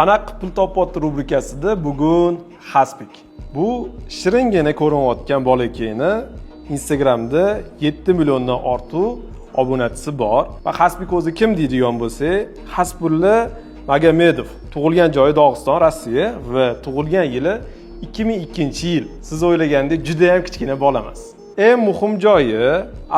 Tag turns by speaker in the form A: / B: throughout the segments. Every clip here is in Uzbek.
A: "Qanaqa pul topyapti" rubrikasida bugun Xaspik. Bu shiringina ko'rinayotgan bolakayni Instagramda 7 milliondan ortiq obunachisi bor. Va Xaspik o'zi kim deydigan bo'lsak, Xasbulla Magomedov. Tug'ilgan joyi Dog'iston, Rossiya va tug'ilgan yili 2002-yil. Siz o'ylagandek juda ham kichkina bola emas. Eng muhim joyi,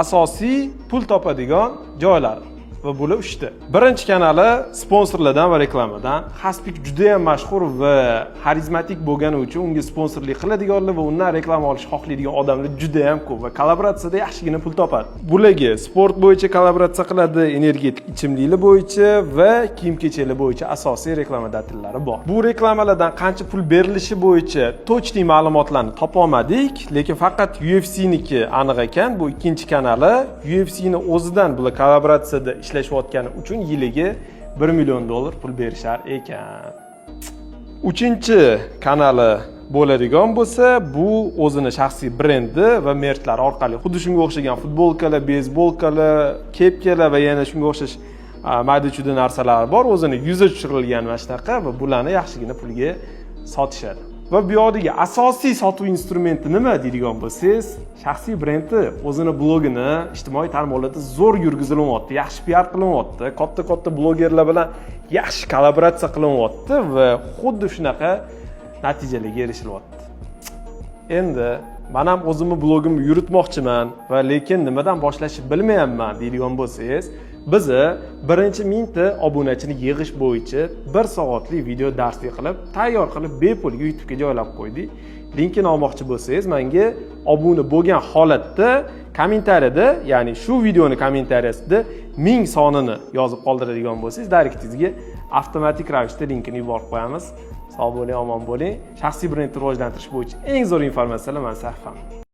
A: asosiy pul topadigan joylari va bular uchta. Birinchi kanali sponsorlardan va reklamadan. Xaspik juda ham mashhur va xarizmatik bo'lgani uchun unga sponsorlik qiladiganlar va undan reklama olish xohlaydigan odamlar juda ham ko'p va kollaboratsiyada yaxshigina pul topadi. Bularga sport bo'yicha kollaboratsiya qiladi, energetik ichimliklar bo'yicha va kiyim-kechaklar bo'yicha asosiy рекламодатель lari bor. Bu reklamalardan qancha pul berilishi bo'yicha точный ma'lumotlarni topolmadik, lekin faqat UFCniki aniq ekan. Bu ikkinchi kanali UFCni o'zidan bular kollaboratsiyada ishlashayotgani uchun yiliga 1 million dollar pul berishar ekan. Uchinchi kanali bo'ladigan bo'lsa, bu o'zini shaxsiy brendi va merchlari orqali, xuddi shunga o'xshagan futbolkalar, beyzbolkalar, kepkalar va yana shunga o'xshash mayda chuyda narsalar bor. O'zini yuzi tushirilgan mana shunaqa va bularni yaxshigina pulga sotishadi. Va bu yoqdagi asosiy sotuv instrumenti nima deydigan bo'lsangiz, shaxsiy brendi, o'zini blogini ijtimoiy tarmoqlarda zo'r yurgizilyapti, yaxshi piar qilinyapti, katta-katta blogerlar bilan yaxshi kollaboratsiya qilinyapti va xuddi shunaqa natijalarga erishilyapti. Endi man ham o'zimni blogimni yuritmoqchiman va lekin nimadan boshlashni bilmayapman deydigan bo'lsangiz, bizni birinchi 1000 ta obunachini yig'ish bo'yicha bir soatlik video darslik qilib, tayyor qilib, bepulga YouTubega joylab qo'ydik. Linkini olmoqchi bo'lsangiz, menga obuna bo'lgan holatda kommentariyada, ya'ni shu videoni kommentariyasida 1000 sonini yozib qoldiradigan bo'lsangiz, direktingizga avtomatik ravishda linkini yuborib qo'yamiz. Sog' bo'ling, omon bo'ling. Shaxsiy brendni rivojlantirish bo'yicha eng zo'r informatsiyalar mani sahifamda.